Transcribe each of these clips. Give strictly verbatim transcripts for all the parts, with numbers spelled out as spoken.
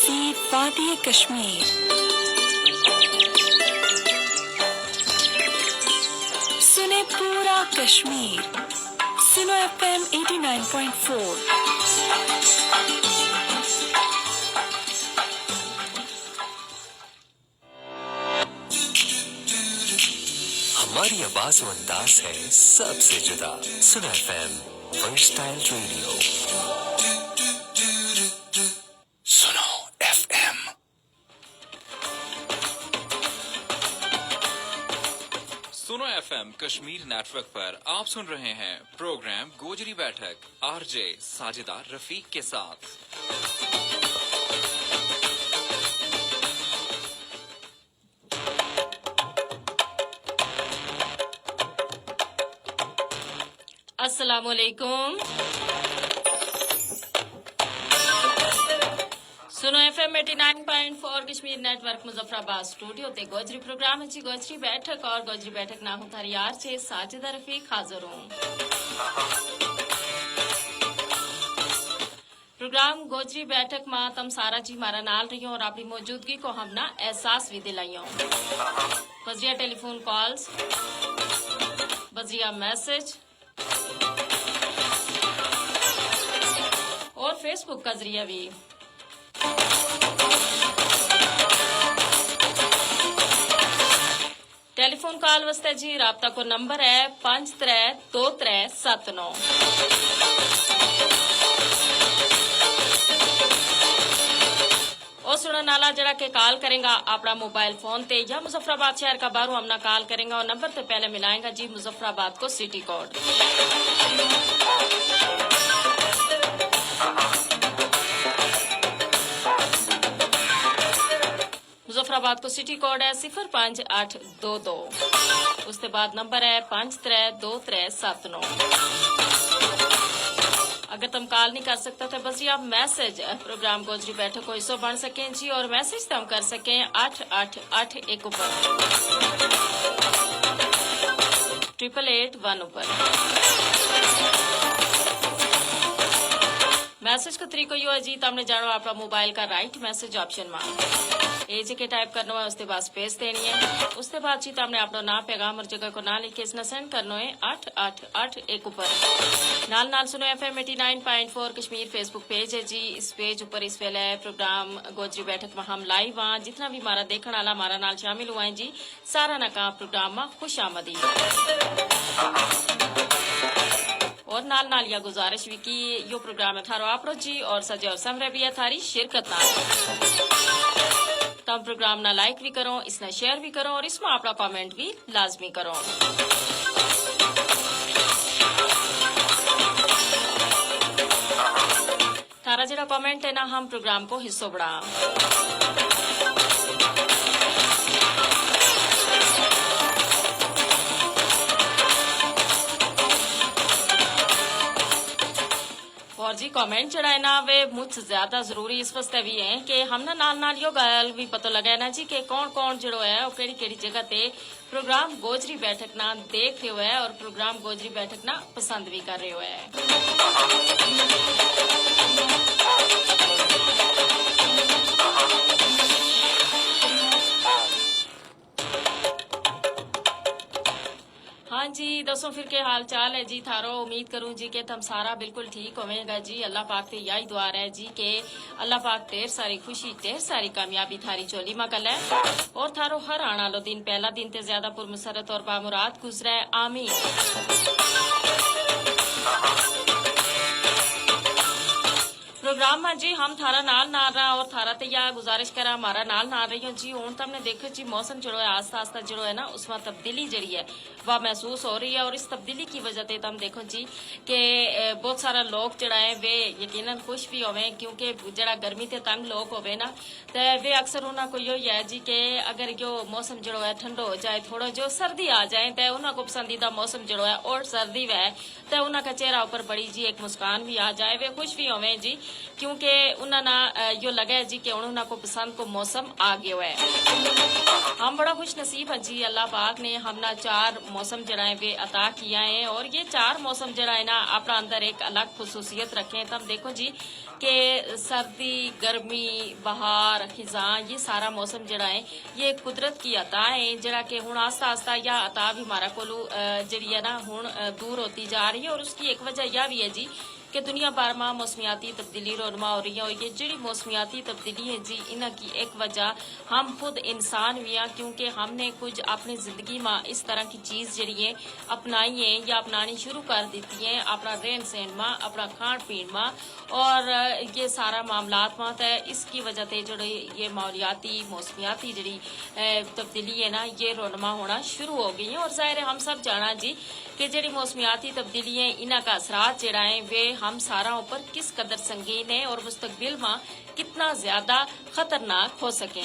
سیت وادی کشمیر۔ سنے پورا کشمیر۔ سنو ایف ایم ایٹی نائن پوائنٹ فور۔ ہماری آواز و انداز ہے سب سے جدا۔ سنو ایف ایم، فرسٹائل ریڈیو۔ سنو ایف ایم۔ سنو ایف ایم کشمیر نیٹ ورک پر آپ سن رہے ہیں پروگرام گوجری بیٹھک، آر جے ساجدہ رفیق کے ساتھ۔ السلام علیکم۔ سنو ایف ایم ایٹی نائن پوائنٹ فور کشمیر نیٹ ورک مظفر آباد اسٹوڈیو تے گوجری پروگرام ہے جی گوجری بیٹھک، اور گوجری بیٹھک نا ہوں تھاری آر جے ساجدہ رفیق حاضر ہوں۔ پروگرام گوجری بیٹھک ما تم سارا جی مارا نال رہیوں اور اپنی موجودگی کو ہم نا احساس بھی دلائیوں۔ بذریعہ ٹیلی فون کالز، بذریعہ میسج اور فیس بک کا ذریعہ بھی۔ ٹیلی فون کال واسطے جی رابطہ کو نمبر ہے پنج ترے دو ترے ست نو۔ او سنن آلا جڑا کہ کال کریں گا اپنا موبائل فون تے یا مظفر آباد شہر کا باہروں ہم نا کال کریں گا اور نمبر تے پہلے ملائیں گا جی مظفر آباد کو سٹی کوڈ۔ مظفر آباد کو سٹی کوڈ ہے صفر پنج اٹھ دو دو۔ اس تے بعد نمبر ہے پنج ترے دو ترے ست نو۔ اگر تم کال نہیں کر سکتا تو بس یہ آپ میسج پروگرام گوجری بیٹھک کو حصو بن سکیں جی اور میسج تم کر سکیں اٹھ اٹھ اٹھ ایک اپر، ٹرپل ایٹ ون اپر۔ میسج کو طریقو یوہ ہے جی تم نے جانو اپنا موبائل کا رائٹ میسج آپشن ما ایج کے ٹائپ کرنو ہے اس تے بعد سپیس دینی ہے۔ اس تے بعد جی تم نے اپنا نام پیغام اور جگہ کو نام لکھ کے اس نا سینڈ کرنو ہے اٹھ اٹھ اٹھ ایک اپر۔ نال نال سنو ایف ایم ایٹی نائن پوائنٹ فور کشمیر فیس بک پیج ہے جی اس پیج اپر اس ویلے پروگرام گوجری بیٹھک ما ہم لائیو آں جتنا بھی مارا دیکھن آلا مارا نال شامل ہوا ہیں جی سارا نا کہاں پروگرام ما خوش آمدی۔ اور نال نال یا گزارش وی کی یو پروگرام ہے تھارو آپڑو جی اور سجے اور سمرے بھی ہے تھاری شرکت نال۔ تم پروگرام نا لائک وی کرو اس نا شیئر وی کرو اور اس ما آپڑا کمنٹ وی لازمی کرو۔ تھارا جیڑا کمنٹ ہے نا ہم پروگرام کو حصو بڑا۔ اور جی کمنٹ جیڑا ہے نا وہ مچ زیادہ ضروری اس واسطے بھی ہے کہ ہم نا نال نال یو گل بھی پتو لگا ہے نا جی کہ کون کون جیڑو ہے وہ کیڑی کیڑی جگہ تے پروگرام گوجری بیٹھک نا دیکھ رہیو ہے اور پروگرام گوجری بیٹھک نا پسند بھی کر رہیو ہے۔ ہاں جی دسو پھر کے حال چال ہے جی تھارو امید کروں جی کہ تم سارا بالکل ٹھیک ہوویں گا جی اللہ پاک تے یاہی دعا رہے جی کہ اللہ پاک ڈھیر ساری خوشی ڈھیر ساری کامیابی تھاری چولی ما کلے۔ اور تھارو ہر آنا لو دن پہلا دن تے زیادہ پر مسرت اور بامراد گزرے۔ آمین۔ پروگرام ما جی ہم تھارا نال نال رہا اور تھارا تے یا گزارش کرا ہمارا نال نال رہی ہوں جی ہوں تم نے دیکھو جی موسم جڑو ہے آستہ آستہ جڑو ہے نا اس ما تبدیلی جڑی ہے وہ محسوس ہو رہی ہے اور اس تبدیلی کی وجہ تے تم دیکھو جی کہ بہت سارا لوگ جڑا ہے وہ یقینا خوش بھی ہوویں کیونکہ جڑا گرمی تے تنگ لوگ ہوویں نا تے وہ اکثر انہاں کو یوہی ہے جی کہ اگر یوہ موسم جڑو ہے ٹھنڈو ہو جائے تھوڑو جو سردی آ جائے تے انہاں کو پسندیدہ موسم جڑو ہے اور سردی وے تے انہاں کا چہرہ اپر بڑی جی ایک مسکان بھی آ جائے وہ خوش بھی ہوویں جی۔ کیونکہ انہاں نا یوہ لگا ہے جی کہ ہن انہاں کو پسند کو موسم آ گیو ہے۔ ہم بڑا خوش نصیب ہیں جی اللہ پاک نے ہم نا چار موسم جیڑا ہیں ویہ عطا کیا ہیں اور یہ چار موسم جیڑا ہیں نا اپنا اندر ایک الگ خصوصیت رکھیں تم دیکھو جی، کہ سردی، گرمی، بہار، خزاں یہ سارا موسم جیڑا ہیں، یہ قدرت کی عطا ہیں جیڑا کہ ہن آہستہ آہستہ یا عطا بھی ہمارا کولو جیڑی ہے نا ہن دور ہوتی جا رہی ہے اور اس کی ایک وجہ یا بھی ہے جی، کہ دنیا بھر ما موسمیاتی تبدیلی رونما ہو رہی ہیں اور یہ جیڑی موسمیاتی تبدیلی ہیں جی انہاں کی ایک وجہ ہم خود انسان وی ہاں کیونکہ ہم نے کچھ اپنی زندگی ما اس طرح کی چیز جیڑی ہیں اپنائی ہیں یا اپنانی شروع کر دیتی ہیں اپنا رہن سہن ما اپنا کھان پین ما، اور یہ سارا معاملات ما تے اس کی وجہ تے جیڑی یہ ماحولیاتی موسمیاتی جیڑی تبدیلی ہے نا یہ رونما ہونا شروع ہو گئی ہیں اور ظاہر ہے ہم سب جانا جی، کہ جیڑی موسمیاتی تبدیلی ہیں انہاں کا اثرات جیڑا ہیں ویہ ہم ساراں اپر کس قدر سنگین ہیں اور مستقبل ما کتنا زیادہ خطرناک ہو سکیں۔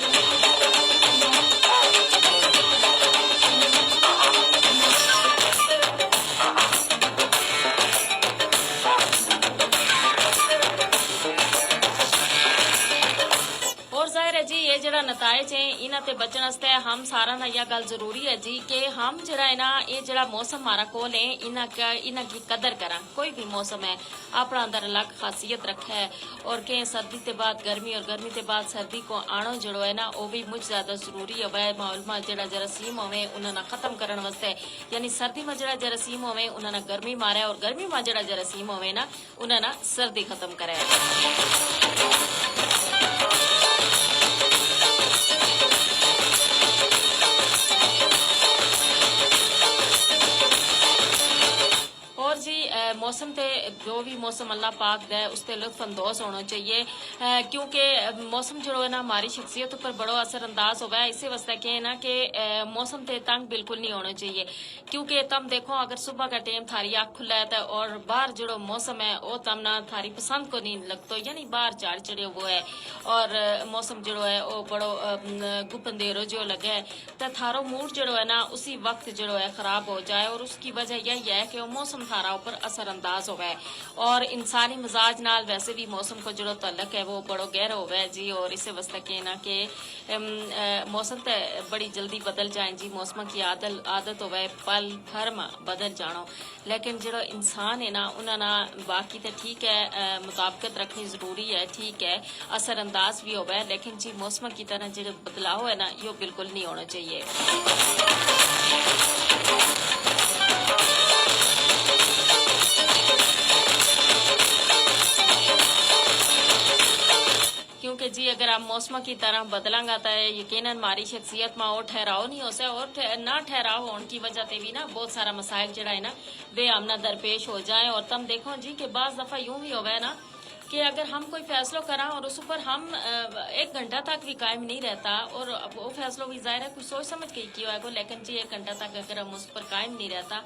اور ظاہر ہے جی یہ جیڑا نتائج ہیں انہاں تے بچن واسطے ہم ساراں نا یا گل ضروری ہے جی کہ ہم جیڑا ہے نا یہ جیڑا موسم ہمارا کول ہیں انہاں کی قدر کراں۔ کوئی بھی موسم ہے اپنا اندر الگ خاصیت رکھا ہے۔ اور کہیں سردی تے بعد گرمی اور گرمی تے بعد سردی کو آنو جیڑو ہے نا وہ بھی مچ زیادہ ضروری ہووے ماحول ما جیڑا جراثیم ہووے انہاں نا ختم کرن واسطے، یعنی سردی ما جیڑا جراثیم ہووے انہاں نا گرمی مارے اور گرمی ما جیڑا جراثیم ہووے نا انہاں نا سردی ختم کرے۔ اور جی موسم تے جو بھی موسم اللہ پاک دے اس تے لطف اندوز ہونو چاہیے۔ کیونکہ موسم جیڑو ہے نا ہماری شخصیت اپر بڑو اثر انداز ہووے اسے واسطے کہنا کہ موسم تے تنگ بالکل نہیں ہونو چاہیے۔ کیونکہ تم دیکھو اگر صبح کا ٹیم تھاری آنکھ کھلا ہے تے اور باہر جیڑو موسم ہے وہ تم نا تھاری پسند کو نہیں لگتو یعنی باہر جھاڑ چڑھیو ہووے، اور موسم جیڑو ہے وہ بڑو گپ اندھیرو جیو لگے، تے تھارو موڈ جیڑو ہے نا اسی وقت جیڑو ہے خراب ہو جائے اور اس کی وجہ یہی ہے کہ وہ موسم تھارا اپر اثر انداز ہووے۔ اور انسانی مزاج نال ویسے بھی موسم کو جیڑو تعلق ہے وہ بڑو گہرو ہووے جی اور اسے واسطے کہنا کہ موسم تے بڑی جلدی بدل جائیں جی موسماں کی عادت ہووے پل بھر ما بدل جانو۔ لیکن جیڑو انسان ہے نا انہاں نا باقی تے ٹھیک ہے، مطابقت رکھنی ضروری ہے، ٹھیک ہے، اثر انداز بھی ہووے لیکن جی موسماں کی طرح جیڑو بدلاؤ ہے نا یوہ بالکل نہیں ہونو چاہیے۔ کیونکہ جی اگر ہم موسماں کی طرح بدلاں گا تے یقینا ہماری شخصیت ما وہ ٹھہراؤ نہیں ہوسے اور نہ ٹھہراؤ ہون کی وجہ تے بھی نا بہت سارا مسائل جیڑا ہے نا ویہ ہم نا درپیش ہو جائیں اور تم دیکھو جی کہ بعض دفعہ یوں بھی ہووے نا کہ اگر ہم کوئی فیصلو کراں اور اس اپر ہم ایک گھنٹہ تک بھی قائم نہیں رہتا اور وہ فیصلو بھی ظاہر ہے کوئی سوچ سمجھ کے ہی کیو ہے گو لیکن جی ایک گھنٹہ تک اگر ہم اس اپر قائم نہیں رہتا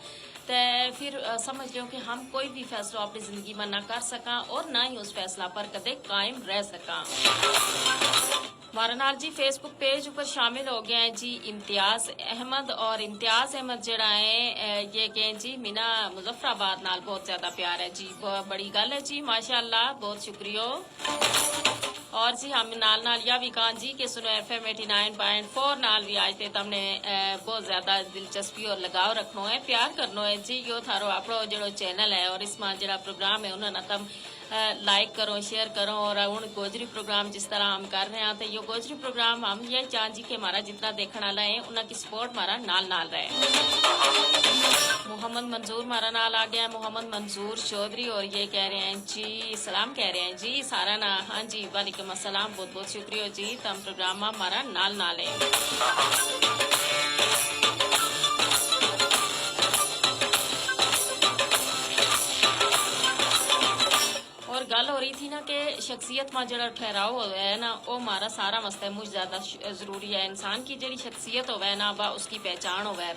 تے پھر سمجھ لیو کہ ہم کوئی بھی فیصلو اپنی زندگی ما نہ کر سکاں اور نہ ہی اس فیصلہ پر کدے قائم رہ سکاں۔ ہمارا نال جی فیس بک پیج اپر شامل ہو گیا ہیں جی امتیاز احمد اور امتیاز احمد جیڑا ہیں یہ کہیں جی مینا مظفرآباد نال بہت زیادہ پیار ہے جی۔ بڑی گل ہے جی ماشاءاللہ بہت شکریہ۔ اور جی ہم نال نال یا بھی کہاں جی کہ سنو ایف ایم ایٹی نائن پوائنٹ فور نال بھی آج تے تم نے بہت زیادہ دلچسپی اور لگاؤ رکھنو ہے پیار کرنو ہے جی یوہ تھارو اپنو جیڑو چینل ہے اور اس ما جیڑا پروگرام ہے انہاں نا تم لائک کرو شیئر کرو اور ہن گوجری پروگرام جس طرح ہم کر رہے ہیں تے یوہ گوجری پروگرام ہم یہ چاہاں جی کہ ہمارا جتنا دیکھن والا ہے انہاں کی سپورٹ ہمارا نال نال رہے۔ محمد منظور ہمارا نال آ گیا ہے محمد منظور چوہدری اور یہ کہہ رہے ہیں جی سلام کہہ رہے ہیں جی سارا نا ہاں جی وعلیکم السلام بہت بہت شکریہ جی تم پروگرام ہمارا نال نال ہے۔ اور گل ہو رہی تھی نا کہ شخصیت ما جیڑا ٹھہراؤ ہووے نا وہ ہمارا سارا واسطے مچ زیادہ ضروری ہے انسان کی جیڑی شخصیت ہووے نا با اس کی پہچان ہووے۔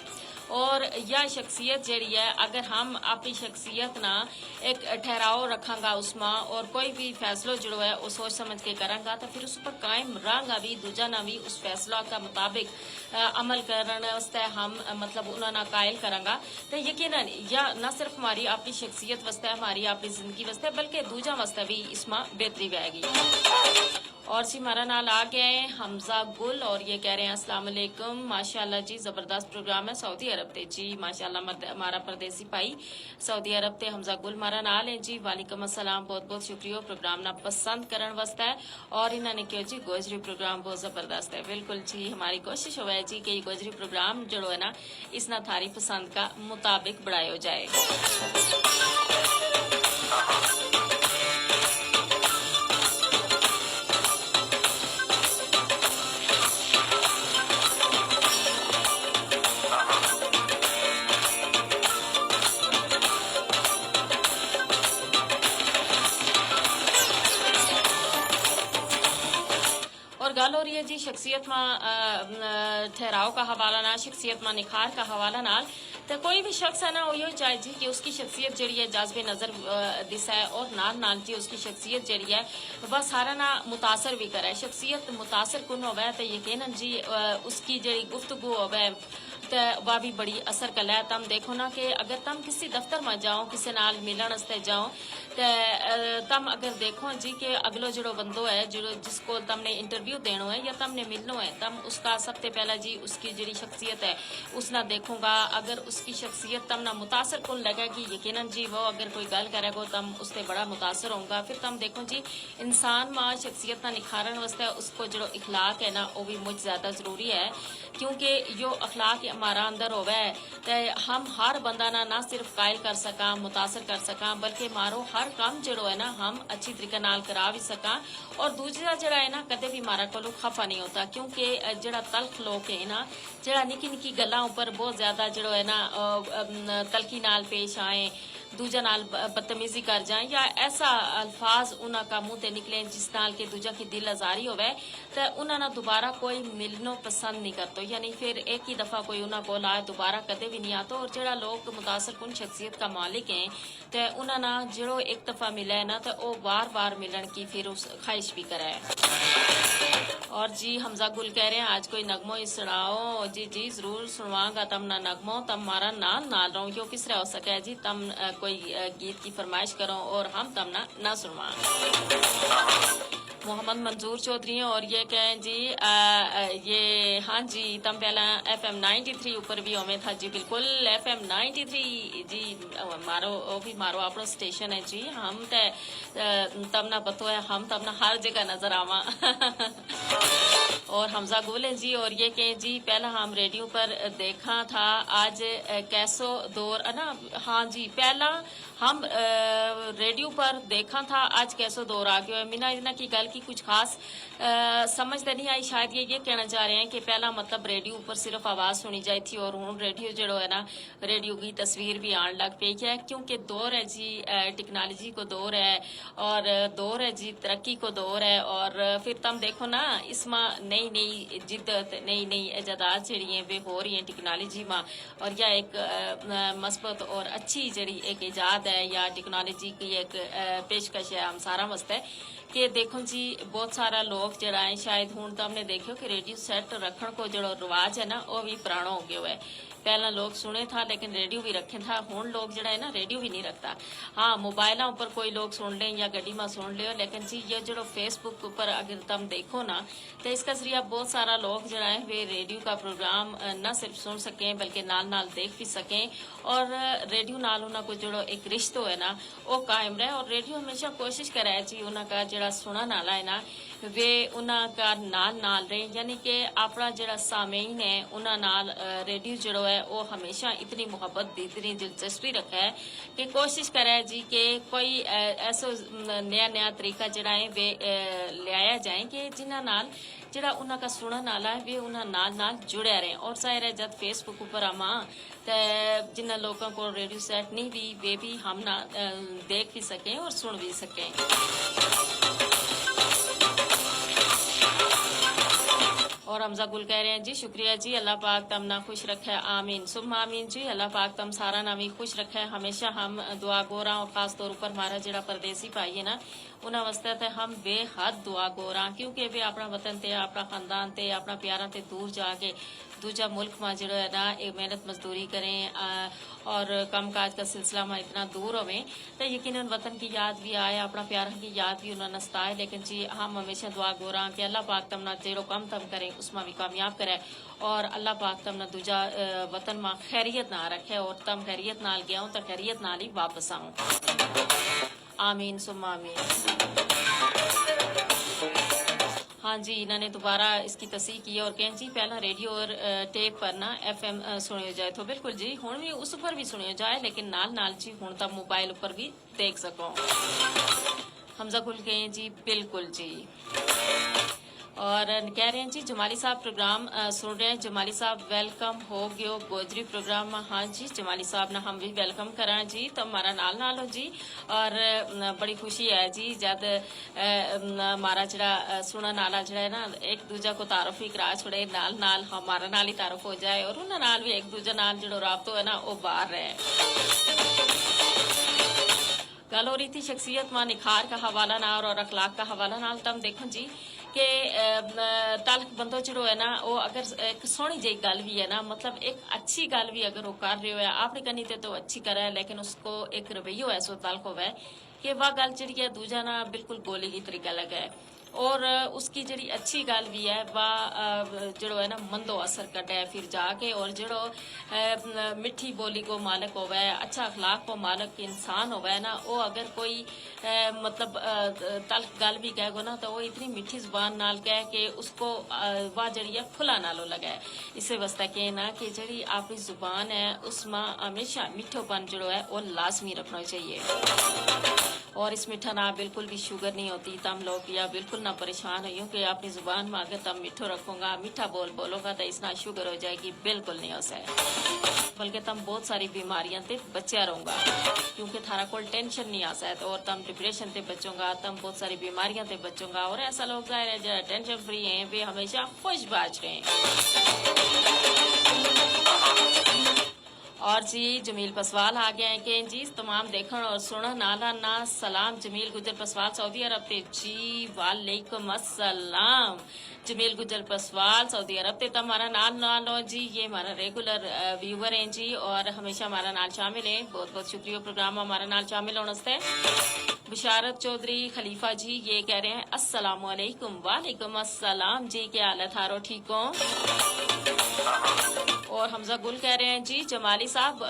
اور یا شخصیت جیڑی ہے، اگر ہم اپنی شخصیت نا ایک ٹھہراؤ رکھاں گا اس ما، اور کوئی بھی فیصلو جیڑو ہے وہ سوچ سمجھ کے کراں گا، تو پھر اس اپر قائم رہاں گا بھی، دوجا نا بھی اس فیصلہ کا مطابق عمل کرن واسطے ہم مطلب انہاں نا قائل کراں گا۔ تو یقینا یا نہ صرف ہماری اپنی شخصیت واسطے، ہماری اپنی زندگی واسطے، بلکہ دوجا واسطے بھی اس ما بہتری وھے گی۔ اور سی ہمارا نال آ گیا ہے حمزہ گل، اور یہ کہہ رہے ہیں السلام علیکم، ماشاءاللہ جی زبردست پروگرام ہے سعودی عرب تے جی، ماشاءاللہ ہمارا پردیسی بھائی سعودی عرب تے حمزہ گل ہمارا نال ہیں جی۔ وعلیکم السلام، بہت بہت شکریہ پروگرام نا پسند کرن واسطے۔ اور انہاں نے کہیو جی گوجری پروگرام بہت زبردست ہے۔ بالکل جی، ہماری کوشش ہوئے جی کہ یہ گوجری پروگرام جیڑو ہے نا، اس نا تھاری پسند کا مطابق بنایو جائے۔ اور گل ہو رہی ہے جی شخصیت ما ٹھہراؤ کا حوالہ نال، شخصیت ما نکھار کا حوالہ نال۔ تو کوئی بھی شخص ہے نا، وہ یوہ چاہے جی کہ اس کی شخصیت جیڑی ہے جذب نظر دسے، اور نال نال جی اس کی شخصیت جیڑی ہے وہ سارا نا متاثر بھی کرے۔ شخصیت متاثر کن ہووے تو یقینا جی اس کی جیڑی گفتگو ہووے تو وہ بھی بڑی اثر کرے۔ تم دیکھو نا کہ اگر تم کسی دفتر ما جاؤ، کسی نال ملن واسطے جاؤ، تے تم اگر دیکھو جی کہ اگلو جیڑو بندو ہے جس کول تم نے انٹرویو دینو ہے یا تم نے ملنو ہے، تم اس کا سب تے پہلا جی اس کی جیڑی شخصیت ہے اس نا دیکھو گا۔ اگر اس کی شخصیت تم نا متاثر کن لگے گی، یقینا جی وہ اگر کوئی گل کرے گو تم اس تے بڑا متاثر ہوں گا۔ پھر تم دیکھو جی انسان ما شخصیت نا نکھارن واسطے اس کو جیڑو اخلاق ہے نا وہ بھی مچ زیادہ ضروری ہے۔ کیونکہ یوہ اخلاق ہمارا اندر ہووے تے ہم ہر بندہ نا نہ صرف قائل کر سکاں، متاثر کر سکاں، بلکہ ہمارو ہر کم جیڑو ہے نا ہم اچھی طریقے نال کرا بھی سکاں۔ اور دوجا جیڑا ہے نا کدے بھی ہمارا کولو خفا نہیں ہوتا، کیونکہ جیڑا تلخ لوک ہیں نا، جیڑا نکی نکی گلاں اپر بہت زیادہ جیڑو ہے نا تلخی نال پیش آئیں، دوجا نال بدتمیزی کر جائیں یا ایسا الفاظ انہاں کا منہ تے نکلیں جس نال کہ دوجا کی دل آزاری ہووے، تے انہاں نا دوبارہ کوئی ملنو پسند نہیں کرتو۔ یعنی پھر ایک ہی دفعہ کوئی انہاں کول آئے، دوبارہ کدے بھی نہیں آتو۔ اور جیڑا لوک متاثر کن شخصیت کا مالک ہیں تے انہاں نا جیڑو ایک دفعہ ملے نا تے او بار بار ملن کی پھر اس خواہش بھی کرے۔ اور جی حمزہ گل کہہ رہے ہیں آج کوئی نغمو ہی سناؤ۔ جی جی ضرور سنواں گا تم نا نغمو، تم ہمارا نال نال رہو، یوہ کس طرح ہو سکے جی؟ تم کوئی گیت کی فرمائش کرو اور ہم تم نا نہ سنواں۔ محمد منظور چوہدری ہیں اور یہ کہیں جی یہ ہاں جی تم پہلا ایف ایم نائنٹی تھری اپر بھی ہوویں تھا جی؟ بالکل، ایف ایم نائنٹی تھری جی مارو، وہ بھی مارو اپنو اسٹیشن ہے جی۔ ہم تے تم نا پتو ہے، ہم تم نا ہر جگہ نظر آواں۔ اور حمزہ گل ہیں جی اور یہ کہیں جی پہلا ہم ریڈیو پر دیکھاں تھا، آج کیسو دور ہے نا؟ ہاں جی، پہلا ہم ریڈیو پر دیکھاں تھا، آج کیسو دور آ گیو ہے۔ مینا انہاں کی گل کی کچھ خاص سمجھ تے نہیں آئی، شاید یہ یہ کہنا چاہ رہے ہیں کہ پہلا مطلب ریڈیو پر صرف آواز سنی جائی تھی اور ہن ریڈیو جیڑو ہے نا، ریڈیو کی تصویر بھی آن لگ پئی ہے، کیونکہ دور ہے جی ٹیکنالوجی کو دور ہے اور دور ہے جی ترقی کو دور ہے۔ اور پھر تم دیکھو نا اس ما نئی نئی جدت، نئی نئی ایجادات جیڑی ہیں وہ ہو رہی ہیں ٹیکنالوجی ما، اور یا ایک مثبت اور اچھی جیڑی ایک ایجاد ہے یا ٹیکنالوجی کی ایک پیشکش ہے ہم ساراں واسطے۔ کہ دیکھو جی بہت سارا لوک جیڑا ہیں شاید ہن تم نے دیکھیو کہ ریڈیو سیٹ رکھن کو جیڑو رواج ہے نا وہ بھی پرانو ہو گیو ہے۔ پہلا لوک سنے تھا لیکن ریڈیو بھی رکھیں تھا، ہن لوک جیڑا ہے نا ریڈیو بھی نہیں رکھتا۔ ہاں موبائلاں اپر کوئی لوک سن لیں یا گڈی ما سن لیو، لیکن جی یہ جیڑو فیس بک اپر اگر تم دیکھو نا تے اس کا ذریعہ بہت سارا لوک جیڑا ہے وہ ریڈیو کا پروگرام نہ صرف سن سکیں بلکہ نال نال دیکھ بھی سکیں۔ اور ریڈیو نال انہاں کو جیڑو ایک رشتو ہے نا وہ قائم رہے، اور ریڈیو ہمیشہ کوشش کرے جی انہاں کا جیڑا سنن آلا ہے نا وہ انہاں کا نال نال رہے، یعنی کہ اپنا جیڑا سامعین ہے انہاں نال ریڈیو جیڑو ہے وہ ہمیشہ اتنی محبت دی اتنی دلچسپی رکھے کہ کوشش کرے جی کہ کوئی ایسو نیا نیا طریقہ جیڑا ہے وہ لیایا جائیں کہ جنہاں نال جیڑا انہاں کا سنن آلا ہے وہ انہاں نال نال جڑیا رہے۔ اور ظاہر ہے جد فیس بک اپر ہم آں تے جنہاں لوکاں کو ریڈیو سیٹ نہیں وی وہ بھی ہم نا دیکھ بھی سکیں اور سن بھی سکیں۔ اور حمزہ گل کہہ رہے ہیں جی، شکریہ جی، اللہ پاک تم نا خوش رکھے، آمین ثم آمین جی۔ اللہ پاک تم سارا نا وی خوش رکھے، ہمیشہ ہم دعا گوراں، اور خاص طور پر ہمارا جڑا پردیسی بھائی ہے نا، انہاں واسطے تے ہم بے حد دعا گوراں، کیونکہ ویہ اپنا وطن تے، اپنا خاندان تے، اپنا پیاراں تے دور جا کے دوجا ملک ما جڑو ہے نا، ایک محنت مزدوری کریں، اور کم کاج کا سلسلہ ما اتنا دور ہویں، تو یقینا وطن کی یاد وی آئے، اپنا پیاراں کی یاد وی انہاں نا ستائے۔ لیکن جی ہم ہمیشہ دعا گوراں کہ اللہ پاک تم نا جیڑو کم تم کریں اس ما وی کامیاب کرے، اور اللہ پاک تم نا دوجا وطن ما خیریت نا رکھے، اور تم خیریت نال گیاؤں تو خیریت نال ہی واپس آؤں۔ آمین ثم آمین۔ ہاں جی، انہاں نے دوبارہ اس کی تصحیح کی اور کہیں جی پہلا ریڈیو اور ٹیپ پر نا ایف ایم سنیو جائے تھو۔ بالکل جی، ہن وی اس اپر وی سنیو جائے، لیکن نال نال جی ہن تم موبائل اپر وی دیکھ سکو۔ حمزہ گل کہیں جی، بالکل جی۔ اور کہہ رہے ہیں جی، جمالی صاحب پروگرام سن رہے ہیں۔ جمالی صاحب ویلکم ہو گیو گوجری پروگرام ما۔ ہاں جی، جمالی صاحب نا ہم وی ویلکم کراں جی، تم ہمارا نال نال ہو جی۔ اور بڑی خوشی ہے جی جد ہمارا جڑا سنن آلا جڑا ہے نا، ایک دوجا کو تعارف وی کرا چھوڑے، نال نال ہمارا نال ہی تعارف ہو جائے، اور انہاں نال وی ایک دوجا نال جڑو رابطو ہے نا وہ باہر رہے۔ گل ہو رہی تھی شخصیت ما نکھار کا حوالہ نال اور اخلاق کا حوالہ نال، تم دیکھو جی کہ تلخ بندو جڑو ہے نا، وہ اگر ایک سوہنی جئی گل وی ہے نا، مطلب ایک اچھی گل وی اگر وہ کر رہیو ہے اپنی کنی تے تو اچھی کرے، لیکن اس کو ایک رویو ایسو تلخ ہووے کہ واہ گل جڑی ہے دوجا نا بالکل گولی کی طریقہ لگے، اور اس کی جڑی اچھی گل وی ہے واہ جڑو ہے نا مندو اثر کڈے پھر جا کے، اور جڑو مٹھی بولی کو مالک ہووے، اچھا اخلاق کو مالک انسان ہووے نا، وہ اگر کوئی مطلب تلخ گل وی کہہ گو نا تو وہ اتنی مٹھی زبان نال کہہ کے اس کو واہ جڑی ہے پھلا نالو لگے۔ اسے واسطے کہنا کہ جڑی اپنی زبان ہے اس ما ہمیشہ مٹھو پن جڑو ہے وہ لازمی رکھنو چاہیے۔ اور اس مٹھا نا بالکل بھی شوگر نہیں ہوتی، تم لوگ یا بالکل نہ پریشان ہوئیوں کہ اپنی زبان ما اگر تم مٹھو رکھو گا، مٹھا بول بولو گا تو اس نا شوگر ہو جائے گی، بالکل نہیں ہو سکے۔ بلکہ تم بہت ساری بیماریاں تے بچیا رہوں گا، کیونکہ تھارا کول ٹینشن نہیں آ سکتا، اور تم ڈپریشن تے بچوں گا، تم بہت ساری بیماریاں تے بچوں گا۔ اور ایسا لوگ ظاہر ہے جڑا ٹینشن فری ہیں، ویہ ہمیشہ خوش باش رہیں۔ اور جی جمیل پسوال آ گیا ہیں کہ جی تمام دیکھن اور سنن آلا نا سلام۔ جمیل گجر پسوال سعودی عرب تے جی، وعلیکم السلام۔ جمیل گجر پسوال سعودی عرب تے تم ہمارا نال نال ہو جی، یہ ہمارا ریگولر ویور ہیں جی، اور ہمیشہ ہمارا نال شامل ہیں۔ بہت بہت شکریہ پروگرام ہمارا نال شامل ہونے سے۔ بشارت چوہدری خلیفہ جی یہ کہہ رہے ہیں، السلام علیکم۔ وعلیکم السلام جی، کیا حال ہے تھارو، ٹھیک ہو؟ اور حمزہ گل کہہ رہے ہیں جی، جمالی صاحب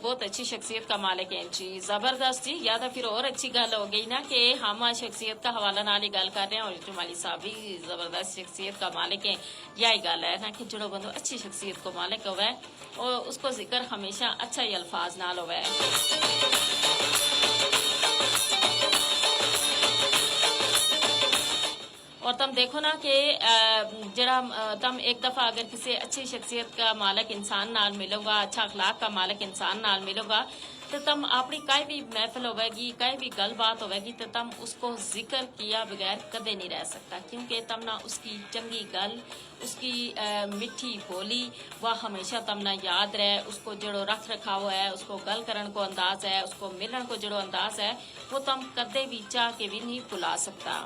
بہت اچھی شخصیت کا مالک ہیں جی۔ زبردست جی، یا تو پھر اور اچھی گل ہو گئی نا کہ ہم شخصیت کا حوالہ نال ہی گل کر رہے ہیں، اور جمالی صاحب بھی زبردست شخصیت کا مالک ہیں۔ یہی گل ہے نا کہ جڑو بندو اچھی شخصیت کو مالک ہووے، اور اس کو ذکر ہمیشہ اچھا ہی الفاظ نال ہووے۔ اور تم دیکھو نا کہ جڑا تم ایک دفعہ اگر کسی اچھی شخصیت کا مالک انسان نال ملو گا، اچھا اخلاق کا مالک انسان نال ملو گا، تو تم اپنی کائے بھی محفل ہووے گی، کائے بھی گل بات ہووے گی، تو تم اس کو ذکر کیا بغیر کدے نہیں رہ سکتا، کیونکہ تم نا اس کی چنگی گل، اس کی مٹھی بولی، وہ ہمیشہ تم نا یاد رہے۔ اس کو جڑو رکھ رکھاؤ ہے، اس کو گل کرن کو انداز ہے، اس کو ملن کو جڑو انداز ہے، وہ تم کدے بھی چاہ کے بھی نہیں بھلا سکتا۔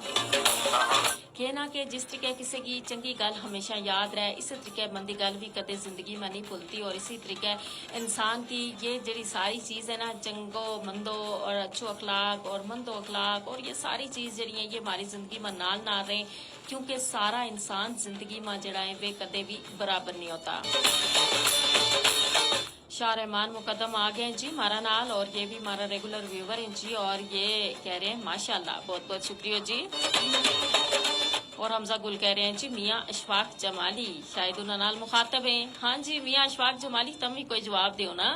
کہنا کہ جس طریقے کسی کی چنگی گل ہمیشہ یاد رہے، اسی طریقے مندی گل بھی کدے زندگی میں نہیں بھلتی، اور اسی طریقے انسان کی یہ جڑی ساری چیز ہے نا، چنگو مندو اور اچھو اخلاق اور مندو اخلاق اور یہ ساری چیز جڑی ہیں یہ ہماری زندگی میں نال نال رہیں، کیونکہ سارا انسان زندگی ما جڑا ہے ویہ کدے بھی برابر نہیں ہوتا۔ شاہ رحمان مقدم آ گئے ہیں جی ہمارا نال، اور یہ بھی ہمارا ریگولر ویور ہیں جی، اور یہ کہہ رہے ہیں ماشاءاللہ، بہت بہت شکریہ جی۔ اور حمزہ گل کہہ رہے ہیں جی میاں اشفاق جمالی شاید انہاں نال مخاطب ہیں۔ ہاں جی میاں اشفاق جمالی، تم بھی کوئی جواب دیو نا۔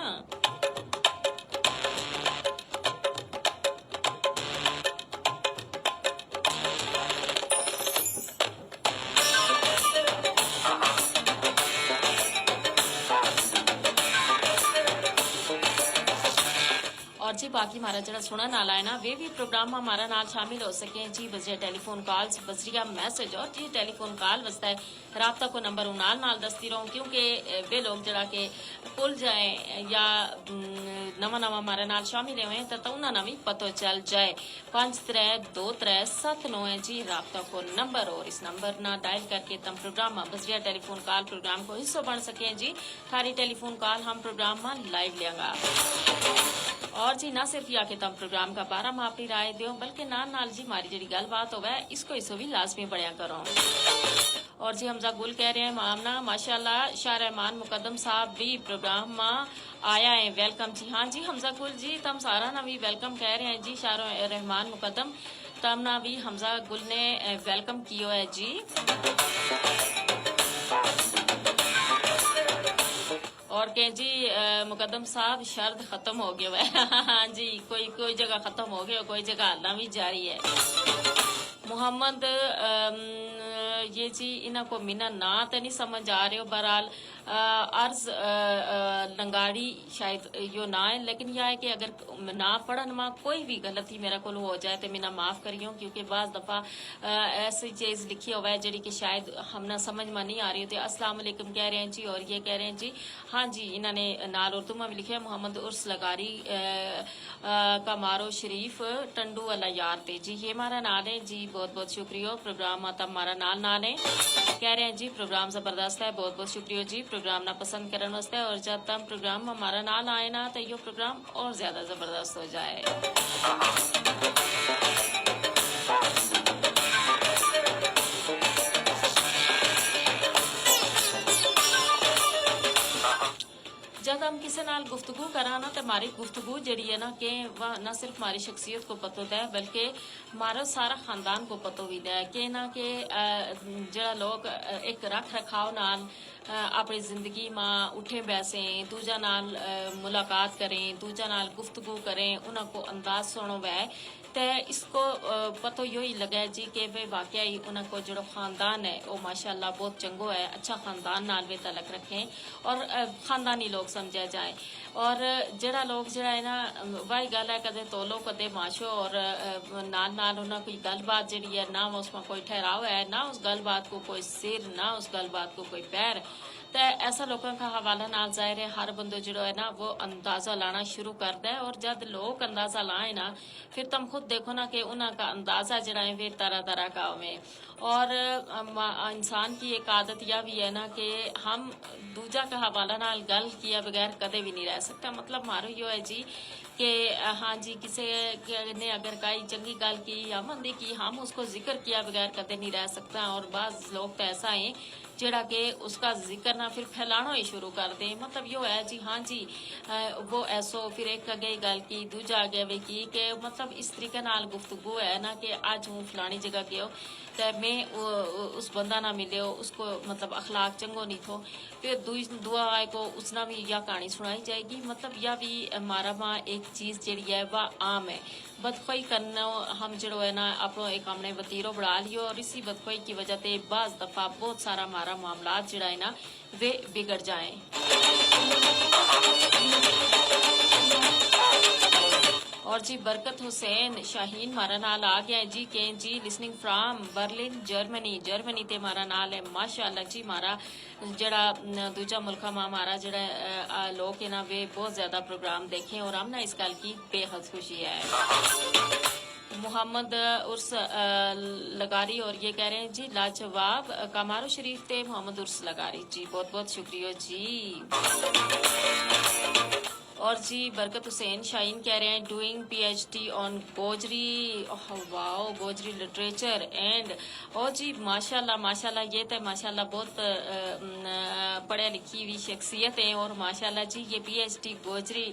اور جی باقی مارا جیڑا سنن آلا ہے نا ویہ ویہ پروگرام ما مارا نال شامل ہو سکیں جی بذریعہ ٹیلی فون کالز بذریعہ میسج اور جی ٹیلی فون کال واسطے رابطہ کو نمبر ہوں نال نال دستی رہوں کیونکہ ویہ لوگ جیڑا کہ پل جائیں یا نواں نواں مارا نال شامل ہوئیں تاں تاں انہاں نا وی پتو چل جائے۔ پنج ترے دو ترے ست نو ہے جی رابطہ کو نمبر اور اس نمبر نا ڈائل کر کے تم پروگرام ما بذریعہ ٹیلی فون کال پروگرام کو حصو بن سکیں جی۔ تھاری ٹیلی فون کال ہم پروگرام ما لائیو لیاں گا۔ اور جی نہ صرف یا کہ تم پروگرام کا بارہ ما اپنی رائے دیو بلکہ نال نال جی ماری جیڑی گل بات ہووے اس کو حصو وی لازمی بنیا کرو۔ اور جی حمزہ گل کہہ رہے ہیں مامنا ماشاءاللہ شاہ رحمان مقدم صاحب وی پروگرام ما آیا ہیں ویلکم جی ہاں جی حمزہ گل جی تم سارا نا وی ویلکم کہہ رہے ہیں جی شاہ رحمان مقدم تم نا وی حمزہ گل نے ویلکم کیو ہے جی۔ اور کہیں جی مقدم صاحب شرد ختم ہو گیو ہے۔ ہاں جی کوئی کوئی جگہ ختم ہو گیو کوئی جگہ ہالاں وی جاری ہے۔ محمد یہ جی انہاں کو مینا ناں تے نہیں سمجھ آ رہیو بہرحال عرض لنگاڑی شاید یوہ ناں ہے لیکن یا ہے کہ اگر ناں پڑھن ما کوئی وی غلطی میرا کول ہو جائے تے مینا معاف کریوں کیونکہ بعض دفعہ ایسی چیز لکھی ہووے جیڑی کہ شاید ہم نا سمجھ ما نہیں آ رہی ہوتی۔ السلام علیکم کہہ رہے ہیں جی اور یہ کہہ رہے ہیں جی ہاں جی انہاں نے نال اردو ما وی لکھیا محمد عرس لغاری کا مارو شریف ٹنڈو والا یار تے جی یہ مارا نال ہے جی بہت بہت شکریہ۔ پروگرام ما تم مارا نال نال ہیں کہہ رہے ہیں جی پروگرام زبردست ہے بہت بہت شکریہ جی پروگرام نا پسند کرن واسطے اور جب تم پروگرام ما مارا نال آئے نا تو یوہ پروگرام اور زیادہ زبردست ہو جائے۔ جد ہم کسے نال گفتگو کراں نا تے ماری گفتگو جیڑی ہے نا کہ نہ صرف ماری شخصیت کو پتو دے بلکہ مارو سارا خاندان کو پتو وی دے کہ نا کہ جیڑا لوگ ایک رکھ رکھاؤ نال اپنی زندگی ما اٹھیں بیسیں دوجا نال ملاقات کریں دوجا نال گفتگو کریں انہاں کو انداز سنو وے تے اس کو پتو یوہی لگے جی کہ ویہ واقعی انہاں کو جیڑو خاندان ہے او ماشاءاللہ بہت چنگو ہے اچھا خاندان نال ویہ تعلق رکھیں اور خاندانی لوگ سمجھا جائیں۔ اور جیڑا لوگ جیڑا ہے نا واہی گل ہے کدے تولو کدے ماشو اور نال نال انہاں کوئی گل بات جیڑی ہے نہ اس ما کوئی ٹھہراؤ ہے نہ اس گل بات کو کوئی سر نہ اس گل بات کو کوئی پیر۔ تے ایسا لوکاں کا حوالہ نال ظاہر ہے ہر بندو جیڑو ہے نا وہ اندازہ لانا شروع کر دے اور جد لوک اندازہ لائیں نا فر تم خود دیکھو نا کہ انہاں کا اندازہ جیڑا ہے ویہ طرح طرح کا ہوویں۔ اور انسان کی ایک عادت یا وی ہے نا کہ ہم دوجا کا حوالہ نال گل کیا بغیر کدے وی نہیں رہ سکتا مطلب مارو یوہ ہے جی کہ ہاں جی کسے نے اگر کائی چنگی گل کی یا مندی کی ہم اس کو ذکر کیا بغیر کدے نہیں رہ سکتا اور بعض لوگ تو ایسا ہیں جیڑا کہ اس کا ذکر نا فر پھیلانو ہی شروع کر دیں مطلب یوہ ہے جی ہاں جی وہ ایسو فر ایک اگے گل کی دوجا اگے وی کی کہ مطلب اس طریقے نال گفتگو ہے نا کہ اج ہوں فلانی جگہ گیو تے میں اس بندہ نا ملیو اس کو مطلب اخلاق چنگو نہیں تھو۔ فر دوئی دعا آئے کو اس نا وی یا کہانی سنائی جائے گی مطلب یا وی مارا ما ایک چیز جیڑی ہے واہ عام ہے۔ بدخوئی کرنو ہم جیڑو ہے نا اپنو ایک ہم نے وتیرو بڑھا لیو اور اسی بدخوئی کی وجہ تے بعض دفعہ بہت سارا مارا معاملات جیڑا ہے نا ویہ بگڑ جائیں۔ اور جی برکت حسین شاہین مارا نال آ گیا ہے جی کہیں جی لسننگ فرام برلن جرمنی جرمنی تے مارا نال ہے ماشاءاللہ جی مارا جیڑا دوجا ملکاں ما مارا جیڑا لوک ہے نا ویہ بہت زیادہ پروگرام دیکھیں اور ہم نا اس گل کی بے حد خوشی ہے۔ محمد عرس لغاری اور یہ کہہ رہے ہیں جی لاجواب کامارو شریف تے محمد عرس لغاری جی بہت بہت شکریہ جی۔ اور جی برکت حسین شاہین کہہ رہے ہیں ڈوئنگ پی ایچ ڈی آن گوجری واؤ گوجری لٹریچر اینڈ او جی ماشاءاللہ ماشاءاللہ یہ تے ماشاءاللہ بہت پڑھے لکھی ہوئی شخصیت ہیں اور ماشاءاللہ جی یہ پی ایچ ڈی گوجری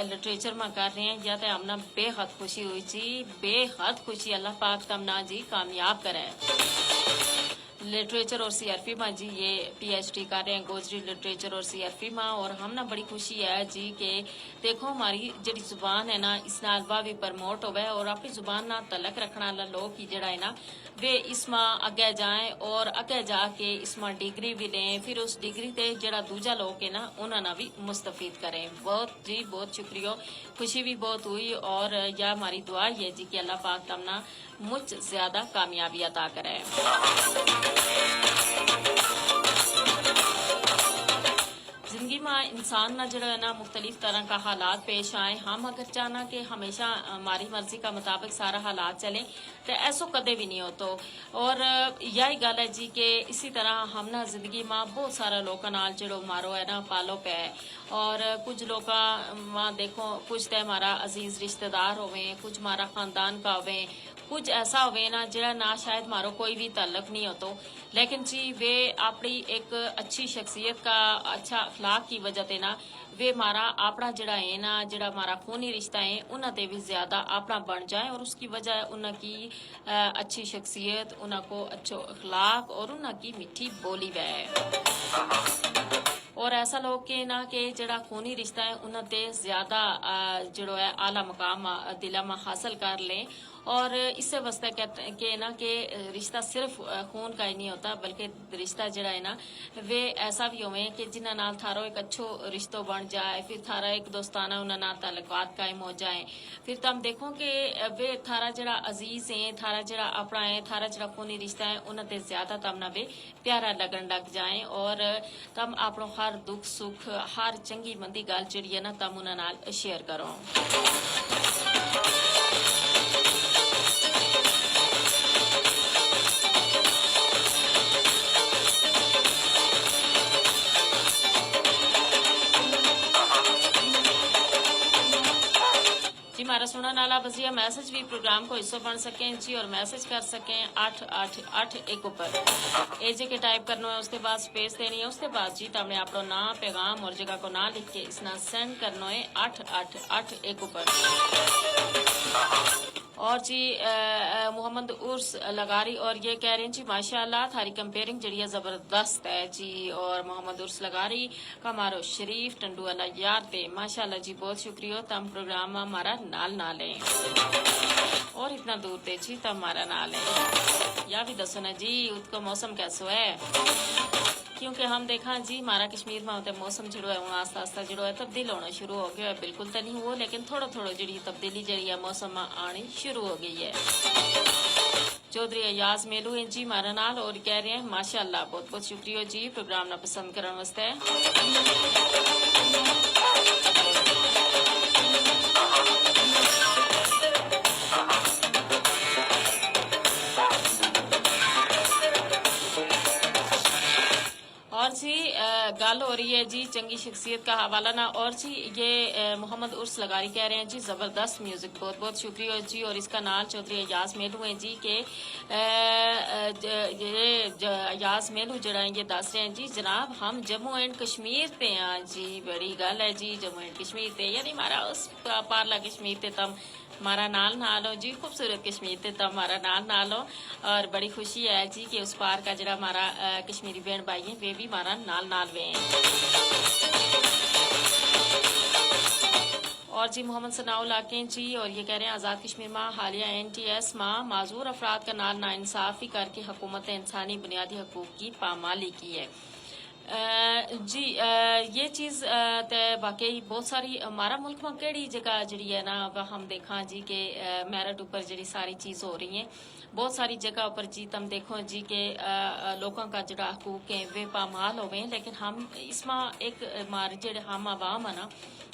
لٹریچر ما کر رہے ہیں یا تے ہم نا بے حد خوشی ہوئی جی۔ بے حد خوشی اللہ پاک تم نا جی کامیاب کرے۔ لٹریچر اور سی آر پی ما جی یہ پی ایچ ڈی کر رہے ہیں گوجری لٹریچر اور سی آر پی ما، اور ہم نا بڑی خوشی ہے جی کہ دیکھو ہماری جڑی زبان ہے نا اس نال واہ وی پرموٹ ہووے، اور اپنی زبان نا تلک رکھنا والا لوگ ہی جڑا ہے نا ویہ اس ما اگے جائیں اور اگے جا کے اس ما ڈگری وی لیں، فیر اس ڈگری تے جڑا دوجا لوگ ہے نا انہاں نا وی مستفید کریں۔ بہت جی بہت شکریہ، خوشی وی بہت ہوئی، اور یا ہماری دعا ہی ہے جی کہ اللہ پاک تم نا مچ زیادہ کامیابی عطا کرے۔ زندگی ما انسان نا جڑا ہے نا مختلف طرح کا حالات پیش آئیں، ہم اگر چاہنا کہ ہمیشہ ہماری مرضی کا مطابق سارا حالات چلیں، تے ایسو کدے وی نہیں ہوتو۔ اور یاہی گل ہے جی کہ اسی طرح ہم نا زندگی ما بہت سارا لوکاں نال جڑو مارو ہے نا پالو پے ہے۔ اور کچھ لوکاں ما دیکھو، کچھ تے ہمارا عزیز رشتہ دار ہوویں، کچھ ہمارا خاندان کا ہوویں، کچھ ایسا ہوویں نا جڑا نا شاید ہمارو کوئی وی تعلق نہیں ہوتو، لیکن جی ویہ اپنی ایک اچھی شخصیت کا، اچھا اخلاق کی وجہ تے نا ویہ ہمارا اپنا جڑا ہے نا جڑا ہمارا خونی رشتہ ہیں انہاں تے وی زیادہ اپنا بن جائیں، اور اس کی وجہ ہے انہاں کی اچھی شخصیت، انہاں کو اچھو اخلاق اور انہاں کی میٹھی بولی وے۔ اور ایسا لوگ کہ نا کہ جڑا خونی رشتہ ہے انہاں تے زیادہ جڑو ہے اعلیٰ مقام دلاں ما حاصل کر لیں۔ اور اسے واسطے کہ نا کہ رشتہ صرف خون کا ہی نہیں ہوتا، بلکہ رشتہ جڑا ہے نا ویہ ایسا وی ہوویں کہ جنہاں نال تھارو ایک اچھو رشتو بن جائے، فیر تھارا ایک دوستانہ انہاں نال تعلقات قائم ہو جائیں۔ فیر تم دیکھو کہ ویہ تھارا جڑا عزیز ہیں، تھارا جڑا اپنا ہیں، تھارا جڑا خونی رشتہ ہیں انہاں تے زیادہ تم نا ویہ پیارا لگن لگ جائیں، اور تم اپنو ہر دکھ سکھ، ہر چنگی مندی گل جڑی ہے نا تم انہاں نال شیئر کرو۔ جی ہمارا سنن آلا بزیا میسج وی پروگرام کو حصو بن سکیں جی، اور میسج کر سکیں اٹھ اٹھ اٹھ ایک اپر۔ اے جے کے ٹائپ کرنو ہے اس تے بعد سپیس دینی ہے، اس تے بعد جی تم نے اپنو ناں، پیغام اور جگہ کو ناں لکھ کے اس نا سینڈ کرنو ہے اٹھ اٹھ اٹھ ایک اپر۔ اور جی محمد عرس لغاری اور یہ کہہ رہے ہیں جی ماشاء اللہ تھاری کمپیئرنگ جڑی ہے زبردست ہے جی۔ اور محمد عرس لغاری کا مارو شریف ٹنڈو والا یار تے ماشاء اللہ جی بہت شکریہ، تم پروگرام ما مارا نال نال ہیں۔ اور اتنا دور تے جی تم مارا نال ہیں۔ یا بھی دسو نا جی ات کو موسم کیسو ہے؟ کیونکہ ہم دیکھاں جی ہمارا کشمیر ما ہوتے موسم جڑو ہے ہوں آستہ آستہ جڑو ہے تبدیل ہونا شروع ہو گیا ہے، بالکل تو نہیں ہوا لیکن تھوڑو تھوڑو جڑی تبدیلی جڑی ہے موسم ما آنی شروع ہو گئی ہے۔ چوہدری ایاز میلو ہیں جی ہمارا نال اور کہہ رہے ہیں ماشاء اللہ بہت بہت شکریہ جی پروگرام نا پسند کرن واسطے۔ اور جی گل ہو رہی ہے جی چنگی شخصیت کا حوالہ نا، اور جی یہ محمد عرس لغاری کہہ رہے ہیں جی زبردست میوزک، بہت بہت شکریہ جی۔ اور اس کا نال چوہدری ایاز میلو ہیں جی کہ یہ ایاز میلو جڑا ہیں یہ دس رہے ہیں جی جناب ہم جموں اینڈ کشمیر تے ہیں جی، بڑی گل ہے جی جموں اینڈ کشمیر تے یعنی ہمارا اس پارلا کشمیر تے تم ہمارا نال نال ہو جی، خوبصورت کشمیر تے تم ہمارا نال نال ہو۔ اور بڑی خوشی ہے جی کہ اس پار کا جڑا ہمارا کشمیری بہن بھائی ہیں وہ بھی ہمارا نال نال ہوئے ہیں۔ اور جی محمد ثناء اللہ کے جی اور یہ کہہ رہے ہیں آزاد کشمیر ما حالیہ این ٹی ایس ما معذور افراد کا نال ناانصافی کر کے حکومت انسانی بنیادی حقوق کی پامالی کی ہے۔ جی یہ چیز تے باقی بہت ساری ہمارا ملک ما کہڑی جگہ جڑی ہے نا ہم دیکھاں جی کہ میرٹ اپر جڑی ساری چیز ہو رہی ہیں، بہت ساری جگہ اپر جی تم دیکھو جی کہ لوکاں کا جڑا حقوق ہیں وہ پامال ہوویں لیکن ہم اس ما ایک مار جڑے ہم عوام ہے نا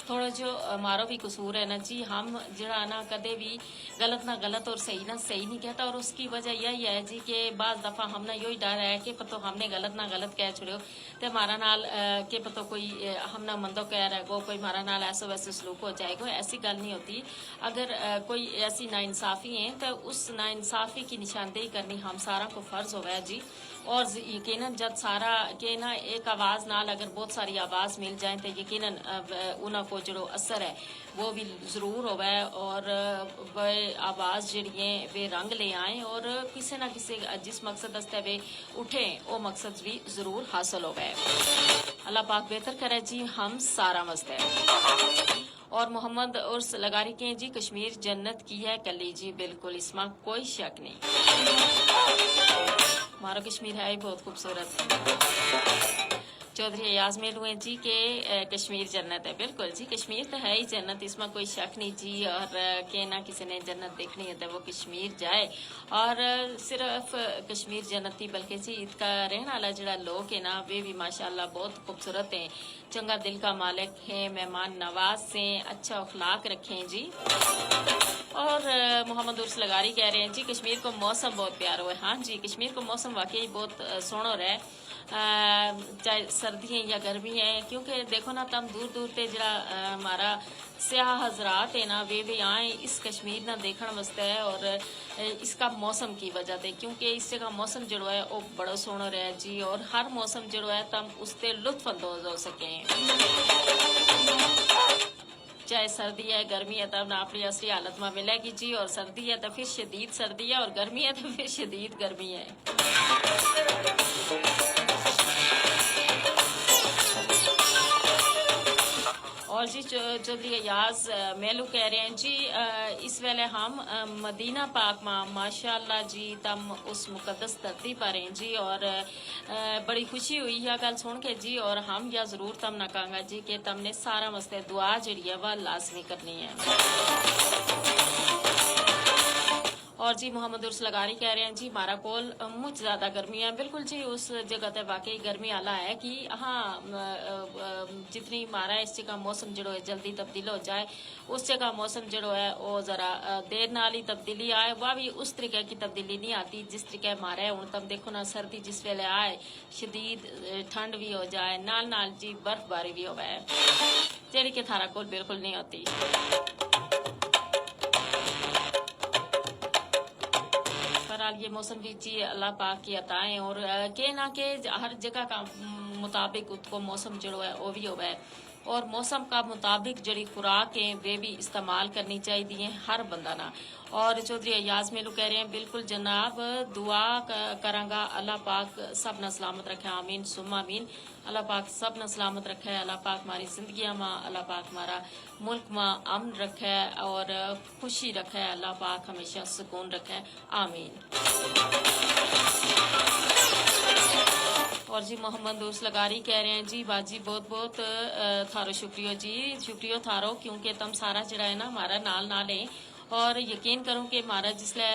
تھوڑو جو مارو بھی قصور ہے نا جی ہم جڑا نا کدے بھی غلط نا غلط اور صحیح نا صحیح نہیں کہتا اور اس کی وجہ یہی ہے جی کہ بعض دفعہ ہم نا یوہی ڈر ہے کہ پتو ہم نے غلط نا غلط کہہ چھڑیو تے ہمارا نال کہ پتو کوئی ہم نا مندو کہہ رہے گو کوئی ہمارا نال ایسو ویسو سلوک ہو جائے گو، ایسی گل نہیں ہوتی۔ اگر کوئی ایسی ناانصافی ہیں تو اس ناانصافی کی نشاندہی کرنی ہم ساراں کو فرض ہووے جی۔ اور یقینا جد سارا کہنا ایک آواز نال اگر بہت ساری آواز مل جائیں تو یقینا انہاں کو جڑو اثر ہے وہ بھی ضرور ہووے، اور وہ آواز جڑی ہیں وہ رنگ لے آئیں، اور کسے نہ کسے جس مقصد واسطے وہ اٹھیں وہ مقصد بھی ضرور حاصل ہووے۔ اللہ پاک بہتر کرے جی ہم سارا واسطے۔ اور محمد عرس لگاری کہیں جی کشمیر جنت کی ہے کلی جی، بالکل اس ما کوئی شک نہیں۔ مارو کشمیر ہے ہی بہت خوبصورت۔ چوہدری ایاز میلو ہیں جی کہ کشمیر جنت ہے۔ بالکل جی، کشمیر تو ہے ہی جنت، اس ما کوئی شک نہیں جی۔ اور کہنا کسی نے جنت دیکھنی ہے تو وہ کشمیر جائے۔ اور صرف کشمیر جنت ہی بلکہ جی ات کا رہن والا جڑا لوگ ہے نا، وہ بھی ماشاءاللہ بہت خوبصورت ہیں، چنگا دل کا مالک ہیں، مہمان نواز ہیں، اچھا اخلاق رکھیں جی۔ اور محمد عرس لگاری کہہ رہے ہیں جی کشمیر کو موسم بہت پیارو ہے۔ ہاں جی، کشمیر کو موسم واقعی بہت سوہنو رہے، چاہے سردی ہیں یا گرمی ہیں، کیونکہ دیکھو نا تم دور دور تے جڑا ہمارا سیاہ حضرات ہیں نا، ویہ ویہ آئیں اس کشمیر نا دیکھن واسطے۔ اور اس کا موسم کی وجہ تے، کیونکہ اس جگہ موسم جڑو ہے وہ بڑو سوہنو رہے جی۔ اور ہر موسم جڑو ہے تم اس تے لطف اندوز ہو سکیں۔ چاہے سردی ہے گرمی ہے تب نا اپنی اصلی حالت ما ملے گی جی۔ اور سردی ہے تو پھر شدید سردی ہے، اور گرمی ہے تو پھر شدید گرمی ہے۔ اور جی چوہدری ایاز میلو کہہ رہے ہیں جی، اس ویلے ہم مدینہ پاک ما ماشاءاللہ جی تم اس مقدس دھرتی پر ہیں جی۔ اور بڑی خوشی ہوئی یا گل سن کے جی، اور ہم یا ضرور تم نا کہاں گا جی کہ تم نے سارا واسطے دعا جڑی ہے وہ لازمی کرنی ہے۔ اور جی محمد عرس لگاری کہہ رہے ہیں جی مارا کول مچ زیادہ گرمی ہے۔ بالکل جی، اس جگہ تے واقعی گرمی آلا ہے کہ ہاں جتنی مارا اس جگہ موسم جڑو ہے جلدی تبدیل ہو جائے، اس جگہ موسم جڑو ہے وہ ذرا دیر نال ہی تبدیلی آئے۔ وہ بھی اس طریقے کی تبدیلی نہیں آتی جس طریقے مارے ہن تم دیکھو نا، سردی جس ویلے آئے شدید ٹھنڈ بھی ہو جائے، نال نال جی برف باری بھی ہووے، جیڑی کہ تھارا کول بالکل نہیں ہوتی۔ پر حال یہ موسم بھی جی اللہ پاک کی عطا ہیں، اور کہنا کہ ہر جگہ کا مطابق ات کو موسم جڑو ہے وہ بھی ہووے۔ اور موسم کا مطابق جڑی خوراک ہیں وہ بھی استعمال کرنی چاہیے ہیں ہر بندہ نا۔ اور چوہدری ایاز میلو کہہ رہے ہیں بالکل جناب، دعا کراں گا اللہ پاک سب نا سلامت رکھے، آمین ثم آمین۔ اللہ پاک سب نا سلامت رکھے، اللہ پاک ہماری زندگیاں ما، اللہ پاک ہمارا ملک ما امن رکھے اور خوشی رکھے، اللہ پاک ہمیشہ سکون رکھے، آمین۔ اور جی محمد دوست لگاری کہہ رہے ہیں جی باجی بہت بہت تھارو شکریو جی، شکریو تھارو کیونکہ تم سارا جڑا ہے نا ہمارا نال نال ہیں۔ اور یقین کروں کہ مارا جس لے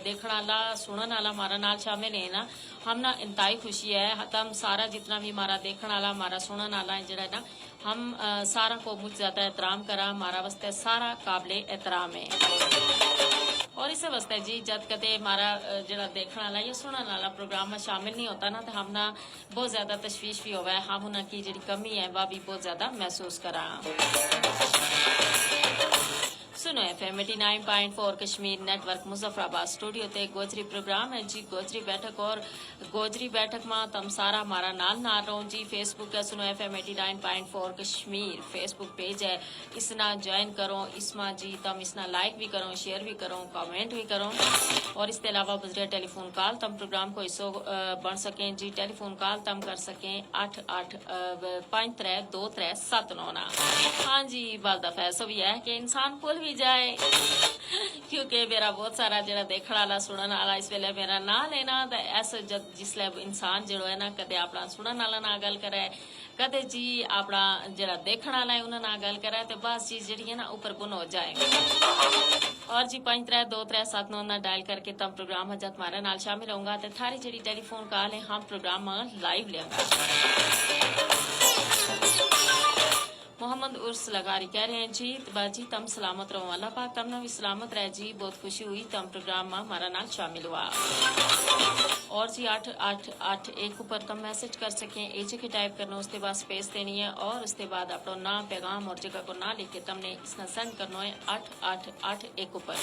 دیکھن آلا سنن آلا مارا نال شامل ہیں نا، ہم نا انتہائی خوشی ہے۔ تم سارا جتنا بھی مارا دیکھن آلا مارا سنن آلا ہیں جڑا ہے نا، ہم سارا کو مچ زیادہ احترام کراں، مارا واسطے سارا قابل احترام ہے۔ اور اسے واسطے جی جد کدے مارا جڑا دیکھن آلا یا سنن آلا پروگرام ما شامل نہیں ہوتا نا تو ہم نا بہت زیادہ تشویش بھی ہووے، ہم انہاں کی جڑی کمی ہے وہ بھی بہت زیادہ محسوس کراں۔ سنو ایف ایم ایٹی نائن پوائنٹ فور کشمیر نیٹ ورک مظفر آباد سٹوڈیو تے گوجری پروگرام ہے جی گوجری بیٹھک، اور گوجری بیٹھک ما تم سارا ہمارا نال نال رہو جی۔ فیس بک ہے سنو ایف ایم ایٹی نائن پوائنٹ فور کشمیر فیس بک پیج ہے، اس نا جوائن کرو، اس ما جی تم اس نا لائک بھی کرو، شیئر بھی کرو، کمنٹ بھی کرو۔ اور اس تے علاوہ بزرے ٹیلی فون کال تم پروگرام کو حصو بن سکیں جی، ٹیلی فون کال تم کر سکیں اٹھ اٹھ پنج ترے دو ترے ست نو نا۔ ہاں جی، بس دا فیصلو بھی ہے کہ انسان پل بھی جائے، کیونکہ میرا بہت سارا جڑا دیکھن آلا سنن آلا اس ویلے میرا نال ہے نا، تے ایسا جس لے انسان جڑو ہے نا کدے اپنا سنن آلا نا گل کرے، کدے جی اپنا جڑا دیکھن آلا ہے انہاں نا گل کرے، تے بس چیز جڑی ہے نا اوپر گن ہو جائے۔ اور جی پنج ترے دو ترے ست نو نا ڈائل کر کے تم پروگرام ہجت مارے نال شامل ہوں گا، تے تھاری جڑی ٹیلی فون کال ہے ہم پروگرام ما لائیو لیاں گا۔ محمد عرس لغاری کہہ رہے ہیں جی، باجی تم سلامت رہو، اللہ پاک تم نا بھی سلامت رہ جی، بہت خوشی ہوئی تم پروگرام ما ہمارا نال شامل ہوا۔ اور جی اٹھ اٹھ اٹھ ایک اپر تم میسج کر سکیں، ایچ کے ٹائپ کرنا اس تے بعد سپیس دینی ہے، اور اس تے بعد اپنا نام پیغام اور جگہ کو نام لکھ کے تم نے اس نا سینڈ کرنا ہے اٹھ اٹھ اٹھ ایک اپر۔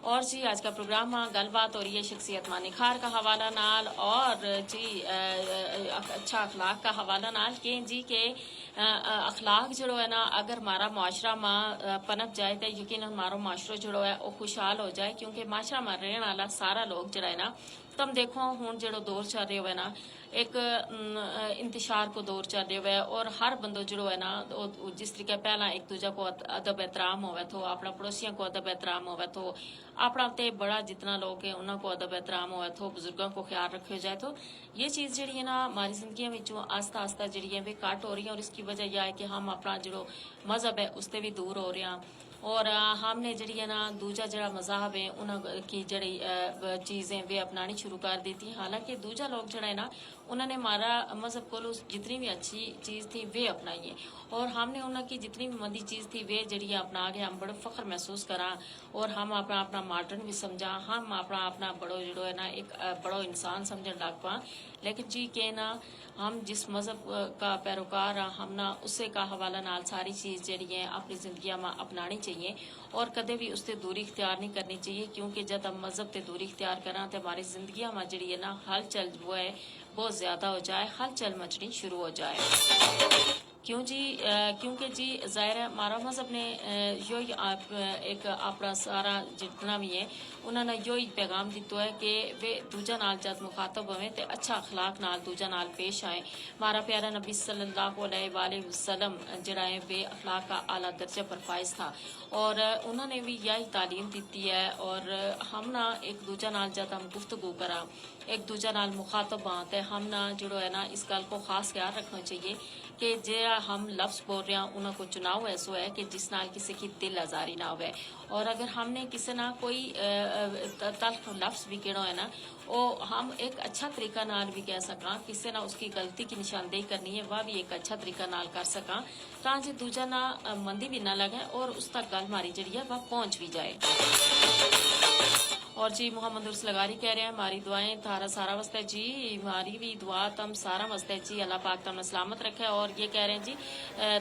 اور جی اج کا پروگرام ما گل بات ہو رہی ہے شخصیت ما نکھار کا حوالہ نال، اور جی اچھا اخلاق کا حوالہ نال کہ جی کہ اخلاق جیڑو ہے نا، اگر مارا معاشرہ ما پنپ جائے تو یقینا مارو معاشرو جیڑو ہے وہ خوشحال ہو جائے، کیونکہ معاشرہ ما رہن والا سارا لوگ جیڑا ہے نا، تم دیکھو ہن جیڑو دور چل رہیو ہے نا، ایک انتشار کو دور چل رہیو ہے، اور ہر بندو جیڑو ہے نا، جس طریقے پہلا ایک دوجہ کو ادب احترام ہووے تھو، اپنا پڑوسیاں کو ادب احترام ہووے تھو، اپنا تے بڑا جتنا لوگ ہیں انہاں کو ادب احترام ہووے تھو، بزرگاں کو خیال رکھیو جائے تھو۔ یہ چیز جیڑی ہے نا، ہماری زندگیاں وچوں آہستہ آہستہ جیڑی ہے ویہ کٹ ہو رہی ہیں، اور اس کی وجہ یہ ہے کہ ہم اپنا جیڑو مذہب ہے اس تے بھی دور ہو رہے ہیں۔ اور ہم نے جیڑی ہے نا، دوجا جیڑا مذہب ہے انہاں کی جیڑی چیزیں ویہ اپنانی شروع کر دیتی، حالانکہ دوجا لوگ جیڑا ہے نا، انہاں نے ہمارا مذہب کولو جتنی بھی اچھی چیز تھی ویہ اپنائی ہے، اور ہم نے انہاں کی جتنی بھی مندی چیز تھی ویہ جیڑی ہے اپنا کے ہم بڑو فخر محسوس کراں۔ اور ہم اپنا اپنا ماڈرن بھی سمجھاں، ہم اپنا اپنا بڑو جیڑو ہے نا، ایک بڑو انسان سمجھن لگ پاں۔ لیکن جی کہنا، ہم جس مذہب کا پیروکار ہاں، ہم نا اسے کا حوالہ نال ساری چیز جیڑی ہے اپنی زندگیاں ما اپنانی چاہیے، اور کدے بھی اس تے دوری اختیار نہیں کرنی چاہیے، کیونکہ جد ہم مذہب تے دوری اختیار کراں تے ہماری زندگیاں ما جیڑی ہے نا، ہلچل وہ ہے بہت زیادہ ہو جائے، ہلچل مچنی شروع ہو جائے۔ کیوں جی؟ کیونکہ جی ظاہر ہے ہمارا مذہب نے یوہی ایک اپنا سارا جتنا بھی ہے، انہاں نا یوہی پیغام دیتو ہے کہ ویہ دوجا نال جد مخاطب ہوویں تے اچھا اخلاق نال دوجا نال پیش آئیں۔ ہمارا پیارا نبی صلی اللہ علیہ وسلم جیڑا ہے ویہ اخلاق کا اعلیٰ درجہ پر فائز تھا، اور انہاں نے بھی یہی تعلیم دیتی ہے۔ اور ہم نا ایک دوجا نال جد ہم گفتگو کراں، ایک دوجا نال مخاطب ہاں، تے ہم نا جیڑو ہے نا، اس گل کو خاص خیال رکھنا چاہیے کہ جیڑا ہم لفظ بول رہے ہیں انہاں کو چناؤ ایسو ہے کہ جس نال کسی کی دل آزاری نہ ہووے۔ اور اگر ہم نے کسی نا کوئی تلخ لفظ بھی کہنو ہے نا، وہ ہم ایک اچھا طریقہ نال بھی کہہ سکاں۔ کسی نا اس کی غلطی کی نشاندہی کرنی ہے، وہ بھی ایک اچھا طریقہ نال کر سکاں، تاں جے دوجا نا مندی بھی نہ لگے اور اس تک گل ماری جیڑی ہے وہ پہنچ بھی جائے۔ اور جی محمد عرس لغاری کہہ رہے ہیں، ہماری دعائیں تھارا سارا واسطے جی۔ ہماری بھی دعا تم سارا واسطے جی، اللہ پاک تم سلامت رکھے۔ اور یہ کہہ رہے ہیں جی،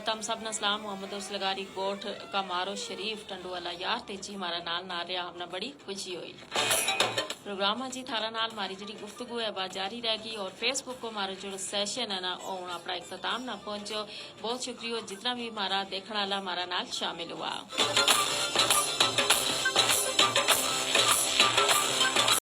تم سب نا سلام، محمد عرس لغاری گوٹھ کا مارو شریف ٹنڈو والا یار تے جی ہمارا نال نال رہیا، ہم نا بڑی خوشی ہوئی۔ پروگرام جی تھارا نال ہماری جیڑی گفتگو ہے وہ جاری رہ گئی، اور فیس بک کو ہمارو جیڑو سیشن ہے نا، وہ ہن اپنا اختتام نا پہنچو۔ بہت شکریہ جتنا بھی ہمارا دیکھن والا ہمارا نال شامل ہوا۔